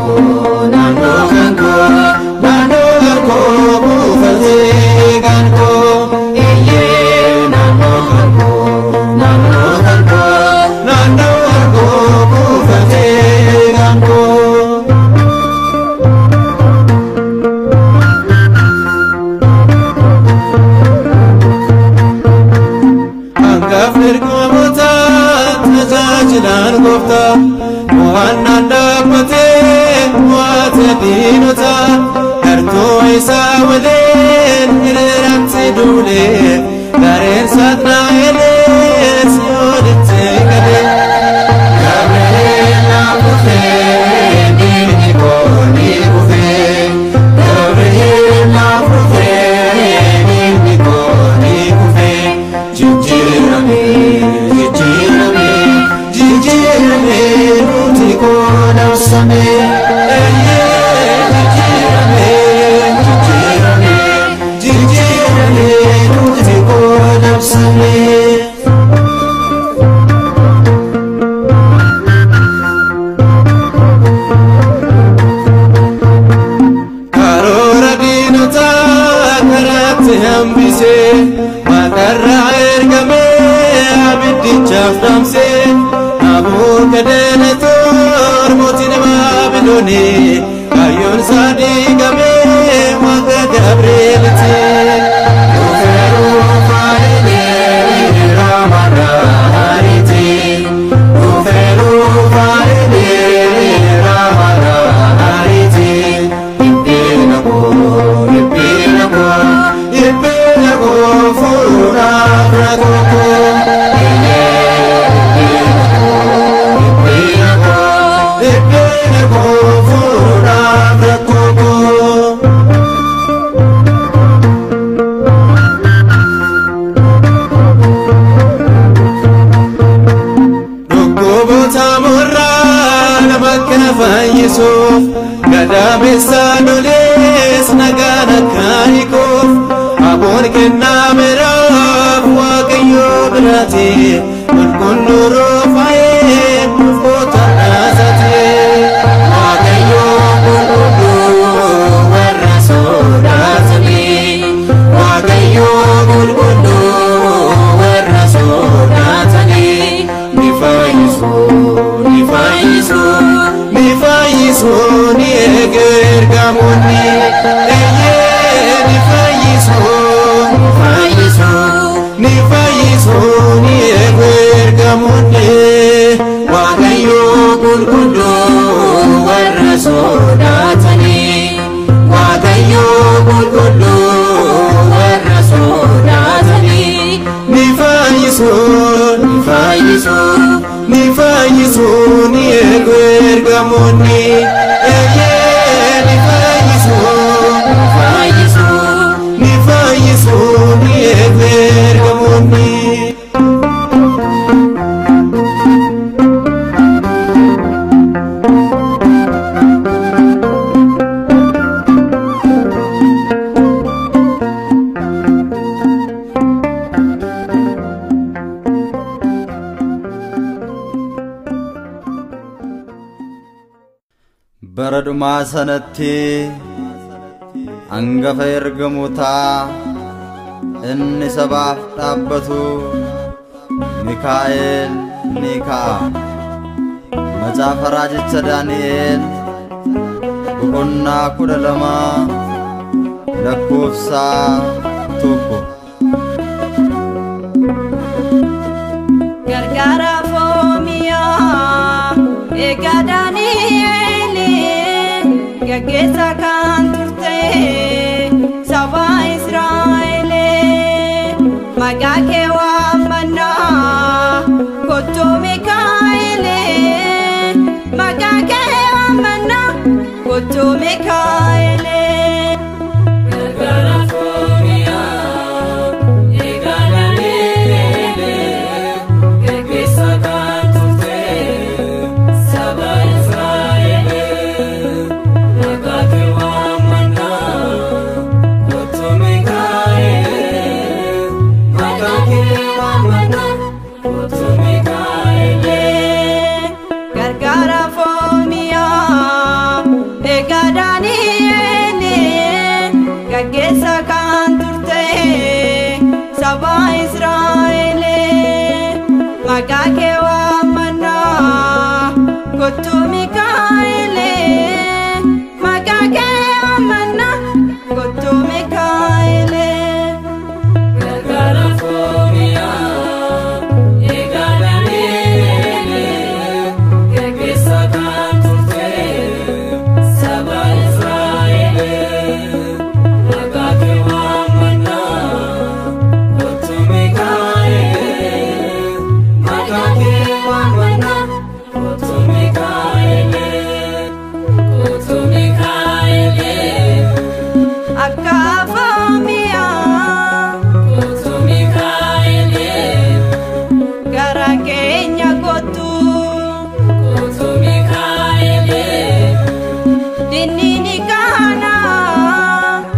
koo naannoo kan koo naannoo kan koo buufatee kan koo eeyyee naannoo kan koo naannoo kan koo naannoo kan koo buufatee kan koo. Tajaajilaan gooftaa mo'annaan dhaabbatee mo'ate diinota gartuu isaa waliin hiriiratti duulee gareen Saatnaa'elee si'oolitti galee. Gabriel na kufee diinni koo ni kufee Gabriel na kufee diinni koo ni kufee jijjiirame jijjiirame. Jijjiirame nuti koo dabsame eeyyee jijjiirame jijjiirame jijjiirame nuti koo dabsame. Karoora diinotaa karaatti hambisee waaqarraa ergamee abiddichaaf dhaamsee. Abukadenetor mootiin Baabiloonii kaayyoon isaa diigamee waaqa Gabri'eeliti. Dhufeeruu faayilee raamaraariiti. Dhufeeruu faayilee raamaraariiti. Dhiphina koo dhiphina koo dhiphina koo furuudhaaf rakkoo koo. Dhiphina koo furuudhaaf rakkoo koo. Dhukkuboota morraa nama akka fayyisuuf gadameessa lolees nagaan akka hiikuuf aboon kennaa biraaf Waaqayyo biraati qulqulluu roofaa'ee dhufoota dhaasaati. Waaqayyo qulqulluu warra sodaatanii Waaqayyo qulqulluu warra sodaatanii ni fayyisu ni fayyisu ni fayyisu ni eegu ergamoonni eeyyee ni fayyisu ni fayyisu ni fayyisu ni eegu ergamoonni Waaqayyo qulqulluu warra sodaatanii Waaqayyo qulqulluu warra sodaatanii ni fayyisu ni fayyisu ni fayyisu ni eegu ergamoonni eeyyee ni fayyisu ni fayyisu ni fayyisu ni eegu ergamoonni. Bara dhumaa sanatti hangafa ergamootaa inni sabaaf dhaabbatu Mikaa'el ni ka'a. Macaafa Raajicha Daani'el boqonnaa 12 lakkoofsa 1. Gargaara foomiyaa eegaa Daani'el gaggeessaa kan turte saba Israa'el maqaa kee waamannaa kottuu Mikaa'el maqaa kee waamannaa kottuu Mikaa'el. Gargaara foomiyaa eegaa Daani'el gaggeessaa kan turte saba Israa'el maqaa kee waamannaa kottuu Mikaa'el maqaa kee waamannaa kottuu Mikaa'el. Gargaara foomiyaa Akka foomiyaa Kottu Mikaa'ele gara keenya kottu Kottu Mikaa'ele Dinni ni kaana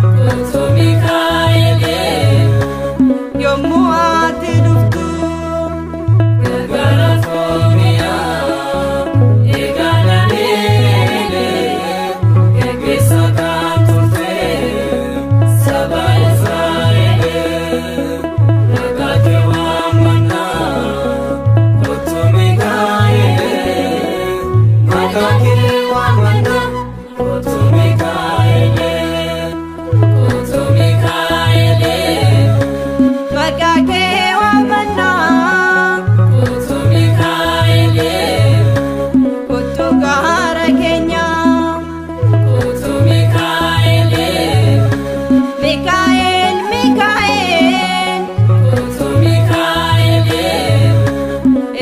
Kottu Mikaa'ele yommuu ati dhuftu Gargaara foomiyaa egaa Daani'eel geggeessa kan turte saba Israa'el maqaa kee waamannaa kottu Mikaa'el maqaa kee waamannaa kottu Mikaa'el kottu Mikaa'el. Maqaa kee waamannaa Kottu Mikaa'ele kottu gara keenya Kottu Mikaa'ele Mikaa'el Mikaa'el Kottu Mikaa'ele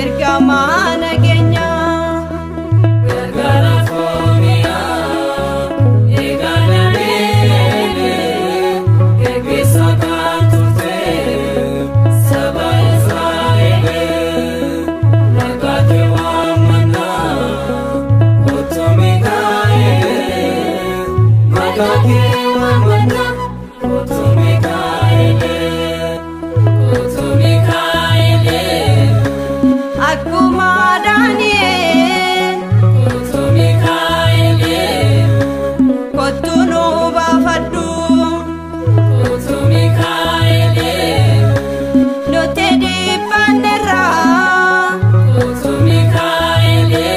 ergamaa nageenya Gargaara foomiyaa egaa Daani'eel geggeessa kan turte saba Israa'el maqaa kee waamannaa kottu Mikaa'ele maqaa kee waamannaa kottu Mikaa'ele kottu Mikaa'ele. Akkuma Daani'el Kottu Mikaa'ele kottu nu baafadhu Kottu Mikaa'ele nuti dhiphanneerra Kottu Mikaa'ele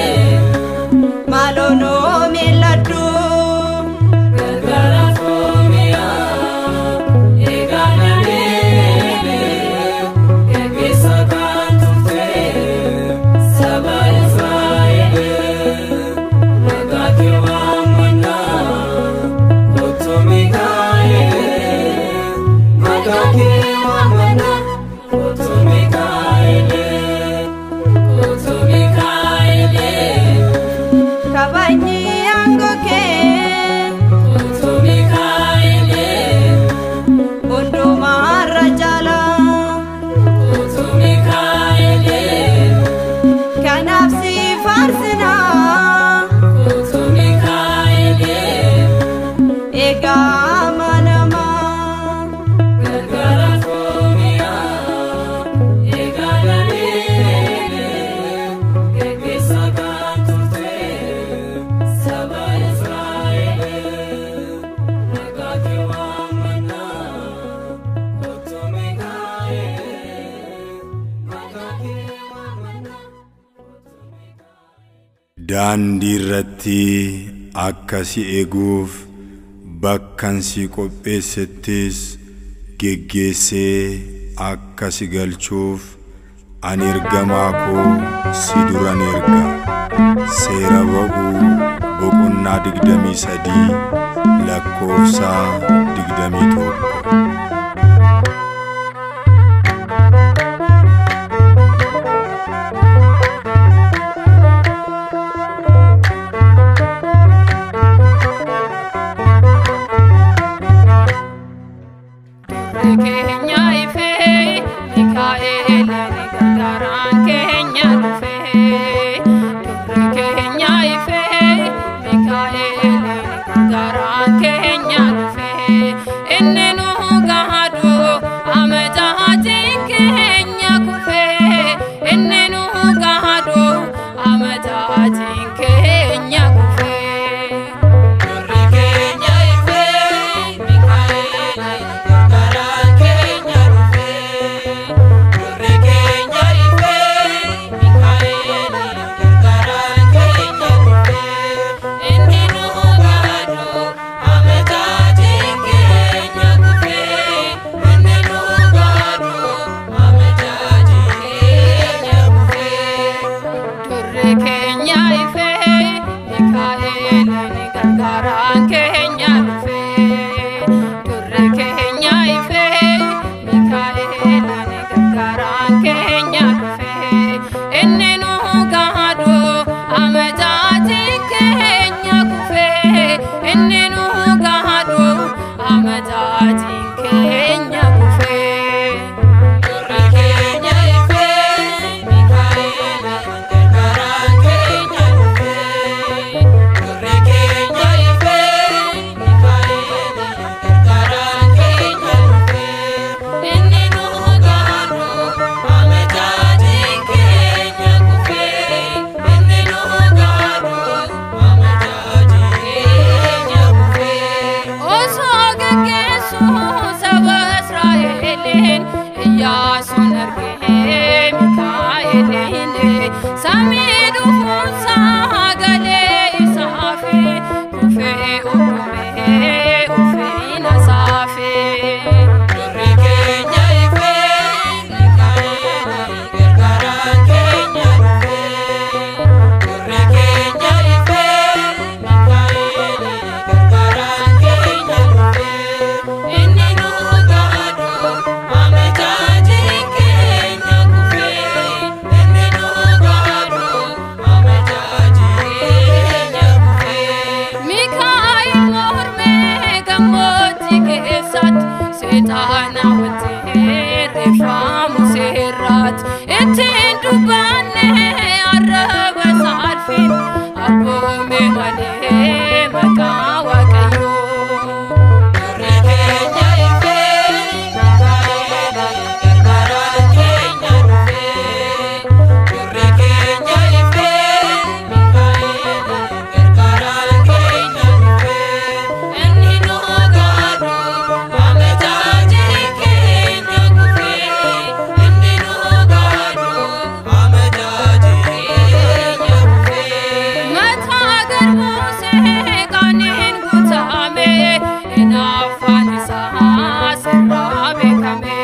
maaloo nu miilladhu Gargaara foomiyaa egaa Daani'eel geggeessa kan turte saba Israa'el maqaa kee waamannaa kottu Mikaa'ele maqaa kee waamannaa kottu Mikaa'ele kottu Mikaa'ele. Kabajni aangoo kee Kottu Mikaa'ele hundumaarra caala Kottu Mikaa'ele kanaaf si faarsina Kottu Mikaa'ele egaa amanamaa. Gargaara foomiyaa egaa Daani'eel geggeessa kan turte saba Israa'el maqaa kee waamannaa kottu Mikaa'ele maqaa kee waamannaa kottu Mikaa'ele. Daandii irratti akka si eeguuf bakkan si qopheessettis geggeessee akka si galchuuf ani ergamaa koo si duran erga. Seera ba'uu boqonnaa 23 lakkoofsa 21. Durri keenya ifee Mikaa'el gargaaraan keenya dhufee. Durri keenya ifee Mikaa'el gargaaraan keenya dhufee. Inni nu gahaadhu amataatiin keenya kufee. Inni nu gahaadhu amataatiin keenya kufee. Durri keenya ifee Mikaa'el gargaaraan keenya dhufee. Durri keenya ifee Mikaa'el gargaaraan keenya dhufee. Inni nu gaadhu amataatiin keenya kufee. Inni nu gaadhu amataatiin keenya kufee. Durri keenya ifee Mikaa'el gargaaraan keenya dhufee. Durri keenya ifee Mikaa'el gargaaraan keenya dhufee. Inni nu gaadhu amataatiin keenya kufee. Inni nu gaadhu amajaajiin keenya kufee. Durri keenya ifee Mikaa'el gargaaraan keenya dhufee. Durri keenya ifee Mikaa'el gargaaraan keenya dhufee. Inni nu gaadhu amajaajiin keenya kufee. Inni nu gaadhu amajaajiin keenya kufee. Osoo gaggeessu saba Israa'eliin Iyyaasuun argee Mikaa'eliin samii dhufuunsaa galee isaafi kufee uumamee ofiin asaafi. Durri keenya ifee Mikaa'el gargaaraan keenya dhufee. Durri keenya ifee Mikaa'el gargaaraan keenya dhufee. Inni nu gaadhu amajaajiin keenya kufee. Inni nu gaadhu amajaajiin keenya kufee. Mikaa'el mormee gammoojjii keessatti seexaana wajjin reeffamu seerraatti ittiin dubbanne arraba saalfiin abboome malee maqaa Waaqayyoo. Durri keenya ifee Mikaa'el gargaaraan keenya dhufee. Durri keenya ifee Mikaa'el gargaaraan keenya dhufee. Inni nu gaadhu amajaajiin keenya kufee. Inni nu gaadhu amajaajiin keenya kufee. Mataa garbuusee qaaniin guutame hinaaffaan isaa sirraa beekame.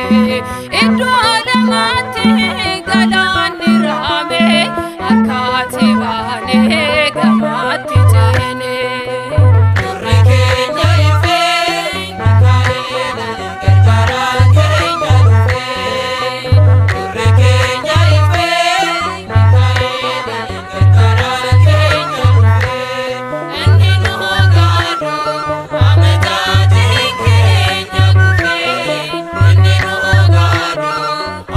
Iddoo lamatti galaanni raame harkaatti baanee gamaatti ceene. Durri keenya ifee Mikaa'el gargaaraan keenya dhufee. Durri keenya ifee Mikaa'el gargaaraan keenya dhufee. Inni nu gaadhu amajaajiin keenya kufee. Inni nu gaadhu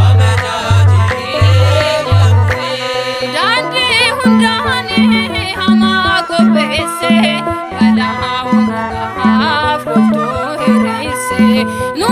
amajaajiin keenya kufee. Daandii hundaanii hamaa qopheesse balaa hundaaf loltuu hiriirse nu.